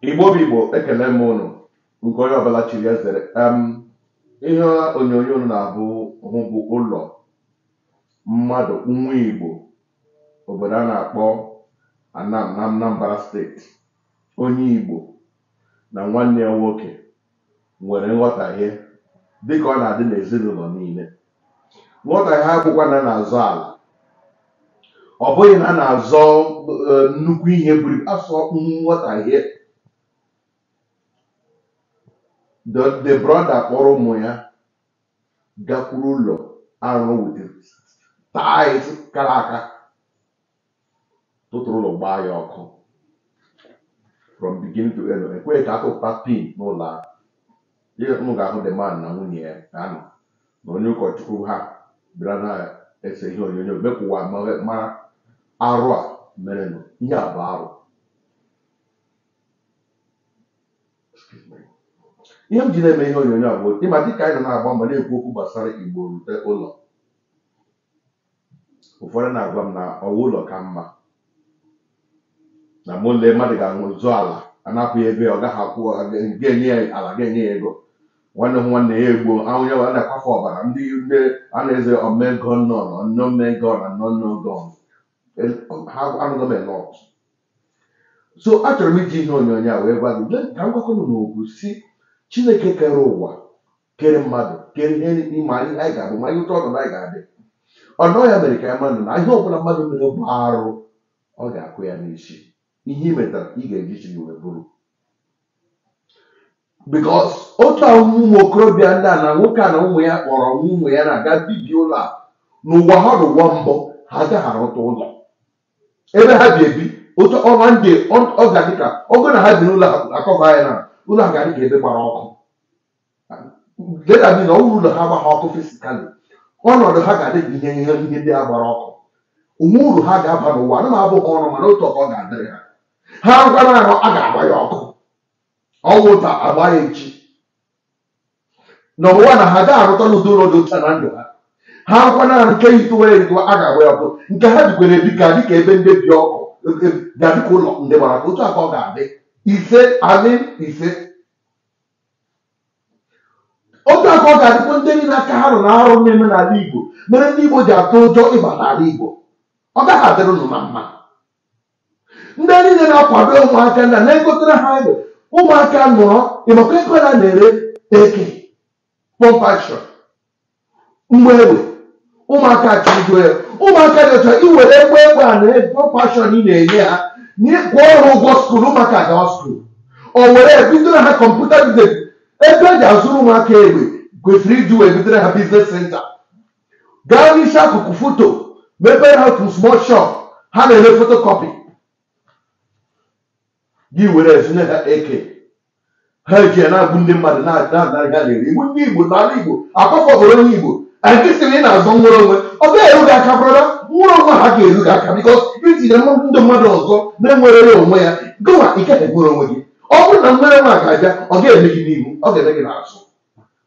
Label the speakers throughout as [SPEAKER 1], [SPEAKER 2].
[SPEAKER 1] Igbo bụ Igbo, ekele m ụnụ nke onye ọbụla chiri ezere. Ihe onyonyo unu na-abụ hụ bụ ụlọ mmadụ nwa Igbo obodo a na-akpọ Anam na Anambra steeti. Onye Igbo na nwanne ya nwoke nwere nghọtahie dịka ọ na-adị n'ezinụlọ niile. Nghọtahie abụkwa na a na-azọ ala, ọ bụghị na a na-azọ nnukwu ihe buru ibu, asọ nghọtahie. The brother kpọrọ ụmụ ya gakwuru ụlọ arụ with tiles kara aka, tụtụrụ ụlọ gbaa ya ọkụ from beginning to end. Ekweghị ka atụpụta pin n'ụlọ ahụ. Ihe unu ga-ahụ the man na nwunye ya ga-anọ na onye ụkọchukwu ha bịara na-ese ihe onyonyo mepụwa mara arụ a merenụ. Ihe a bụ arụ. Ihe m ji na-eme ihe onyonyo a bụ ịma dịka anyị nọ na-agba mbọ na-ekwu okwu gbasara Igbo rute ụlọ, ụfọdụ na-agwa m na ọwa ụlọ ka mma, na mụ lee mmadụ ga-azụ ala anapụ ya ego ya, ọ gaghị akwụ, ga-enye ya ala, ga-enye ya ego, nwanne hụ nwanne ya egbuo, anwụ ya na-akwafe ọbara, ndị a na-eze omegon ha anụghị m a lot. So achọrọ m iji ihe onyonyo a wee gwa gị ka m gwakọnụ n'okwu si Chineke kere ụwa, kere mmadụ, kere ihe ịma ihe anyị ga-abụ, ma ihe ụtọ ọnọdụ anyị ga-adị. Ọnọ ya mere ka ya mmadụ na ihe ọbụla mmadụ mere bụ arụ, ọ ga-akwụ ya n'isi. Ihe ị metara ị ga-eji chi gị wee bụrụ. Because otu ahụ ụmụ okorobịa ndị a na nwoke a na ụmụ ya kpọrọ ụmụ ya na-aga bibi ụlọ a, n'ụwa ha n'ụwa mbụ ha agaghị arụta ụlọ ebe ha bi ebi. Otu ọnwa ndị ọ ga-adị ka ọgụ na ha bi n'ụlọ akọva ya na ụlọ a ga-adị ka ebe gbara ọkụ. Leda bi na ọwụrụ ụlọ ha agbaghị ọkụ fisikali, ọnọdụ ha ga-adị ka ihe ihe ihe ndị a gbara ọkụ. Onwe uru ha ga-aba n'ụwa ana m abụghị ọnụ, mana otu ọka ọ ga-adịrị ha. Ha rụkwara arụ, a ga-agba ya ọkụ, ọnwụ taa agba ya echi. N'ụwa na ha ga-arụta n'ụdị ụlọ dị otu a na ndụ ha. Ha rụkwana arụ nke yitụwa eyitụwa, a ga-agba ya ọkụ. Nke ha bikwara ebi ga-adị ka ebe ndị bi ọkụ, ga-adị ka ụlọ ndị gbara ọkụ. Otu a ka ọ ga-adị. Ise amin ise. Otu a ka ọ ga-adịkwa ndị niile aka ha nọ na-arụ na-eme n'ala Igbo mere ndị Igbo ji atụ ụjọ ịba n'ala Igbo. Ọ gaghị adịrị unu na mma. Ndị niile na-akwado ụmụaka ndị a na-egotere ha egbe, ụmụaka nọrọ ịmakwa ego na na-ere eke pump action mgbe egbe, ụmụaka chịrịgo ya. Ụmụaka dị otu a, iwere egbe egbe a na pump action ị na-enye ha kwụọ ọrụ ụgwọ skuul, ụmụaka gawa skuul, o were bidoro ha kọmputa biznes. Ebe eji azụrụ ụmụaka egbe kwesịrị iji wee bidoro ha biznes senta, gaa n'isi akụkụ foto mepere ha otu small shop ha na-eme fotokọpị, gị were ezinye ha eke, ha eji ya na-agbu ndị mmadụ na-anarị ha na-eri igbu ndị Igbo n'ala Igbo, akwafọbụrụ onye Igbo. Anyị sịrị ị na-azọ nwere onwe, ọ gaghị eru gị aka brọda, nwere onwe ha ga-eru gị aka bikos itinye ndị mmadụ ọzọ na-enwere ya onwe ya, gịnwa ị gaghị enwere onwe gị. Ọ bụrụ na nwere nwa ga-abịa, ọ ga-eme gị n'ihu, ọ ga-eme gị n'azụ,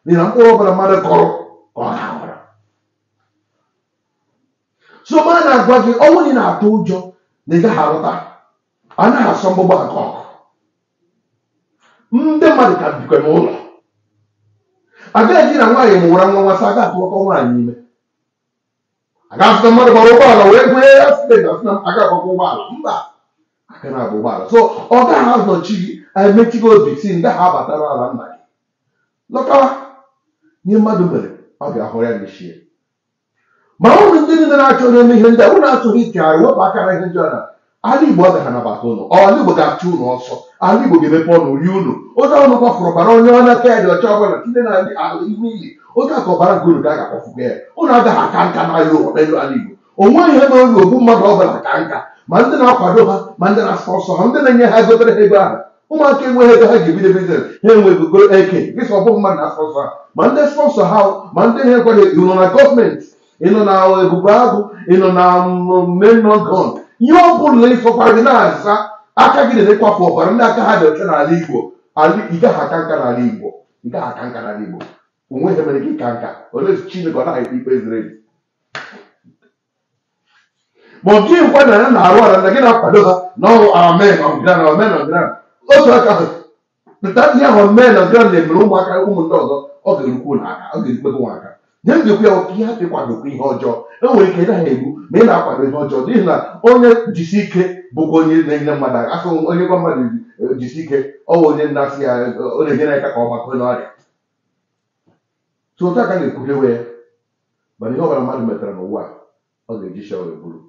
[SPEAKER 1] n'ihi na mkpụrụ ọbụla mmadụ kọrọ ka ọ ga-aghọrọ. So ma na-agwa gị, ọnwụ na ị na-atụ ụjọ na ị gaghị arụta, anaghị asọ mgbụgba nke ọkụ. Ndị mmadụ ka bikwa n'ụlọ, agaghị na nwaanyị mụwara nwa nwasị, aga atụwakọ nwaanyị ime, aga asị na mmadụ gbara ụgbọala wee nwee accident, asị na aga agbakọ ụgbọala, mba, aka na-agba ụgbọala. So ọ gaghị anọchi gị, emechi gị obi si ndị ha abatara ala nna gị lọtawa. Ihe mmadụ mere ọ ga-ahụrụ ya n'isi ya. Ma ụmụ ndị niile na-achọ na-eme ihe ndị a, ụnụ achọghị ichegharị wepụ aka na ihe ndị a na ala Igbo agaghị anabata ụnụ. Ala Igbo ga-achụ ụnụ ọsọ, ala Igbo ga-emepe ọnụ rie ụnụ. Otu ọnụ kwafuru ọbara onye ọ na-aka ya dị ọcha ọbụla tinye na ala ime ili, otu aka ọbara nke unu ka a ga-akwafukwa ya. Ụnụ agaghị aka nka n'ala ụwa n'elu ala Igbo. O nweghị ihe mere ogbu mmadụ ọbụla ka nka, ma ndị na-akwado ha, ma ndị na-asọ ha, ndị na-enye ha gotere ha ego ahụ. Ụmụaka enweghị ego ha ji ebido biznes, ha enweghị eke gịsị ọ bụghị mmadụ na-asọsọ ha, ma ndị spọnsọ ha, ma ndị na-ekwado. Ị nọ na gọọmenti, ị nọ na Ebube Agụ, ị nọ na menogon, ihe ọ bụla ịsọkwara gị na-aza aka gị na-ekwafu ọbara ndị aka ha dị ọcha n'ala Igbo. Ị gaghị aka nka n'ala Igbo, ị gaghị aka nka n'ala Igbo. Onwe ihe mere gị ka nka, olee Chineke ọ naghị ekpe ikpe ziri ezi? Ma ọ gịghị nkwa na ya na-arụ ala na gị na-akwado ha na ọrụ amen on ground, amen on ground. Otu aka ahụ pụta ihe ahụ mee na nke na-emere ụmụaka ụmụ ndị ọzọ, ọ ga-erukwu n'aka, ọ ga-erukwu nwa aka. Nye m ga-ekwu ya ka ihe hapụ ịkwadokwa ihe ọjọọ. E nwere ike ịnaghị egbu ma ị na-akwado ihe ọjọọ, n'ihi na onye jisi ike bụkwa onye na-enye mmadụ aka. Asị onye gwa mmadụ jisi ike, ọ bụ onye na-asị ya ọ na-enyere aka ka ọ gbakọ n'ọrịa. So otu aka na-ekwudewe ya, mana ihe ọbụla mmadụ metara n'ụwa ọ ga-eji shọvel buru.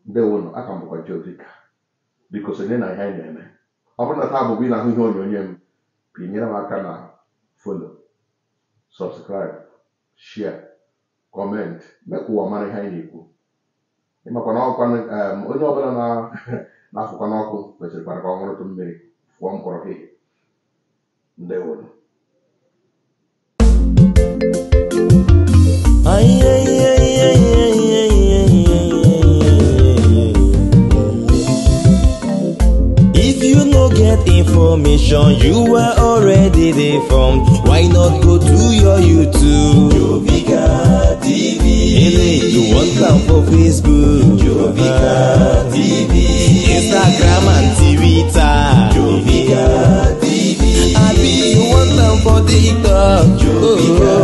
[SPEAKER 1] Ndewonu, aka m bụkwa Jovika. Biko sonye na ihe anyị na-eme. Ọ bụrụ na taa bụbụ ị na-ahụ ihe onyonyo m, pinyere m aka na follow, subscribe, share, comment, mee ka ụwa mara ihe anyị na-ekwu. Ịmakwa na ọkwa onye ọbụla na-afụkwa n'ọkụ kwesịrịkwara ka ọ ṅụrụtụ mmiri fụọ mkpọrọ gị. Ndewonu.
[SPEAKER 2] If you no get information, you are already deformed. Why not go to your YouTube?
[SPEAKER 3] Jovika TV.
[SPEAKER 2] Ele, you want come for Facebook?
[SPEAKER 3] Jovika TV.
[SPEAKER 2] Instagram and Twitter.
[SPEAKER 3] Jovika TV.
[SPEAKER 2] Abi, you want them for TikTok?
[SPEAKER 3] Jovika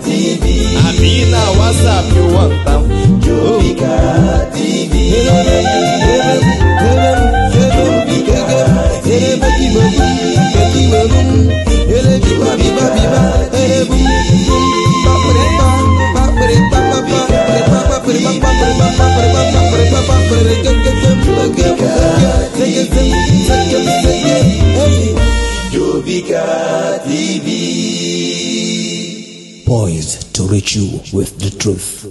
[SPEAKER 3] TV.
[SPEAKER 2] Abi, na WhatsApp you want them?
[SPEAKER 3] Jovika TV. Jovika TV.
[SPEAKER 4] Poised to reach you with the truth.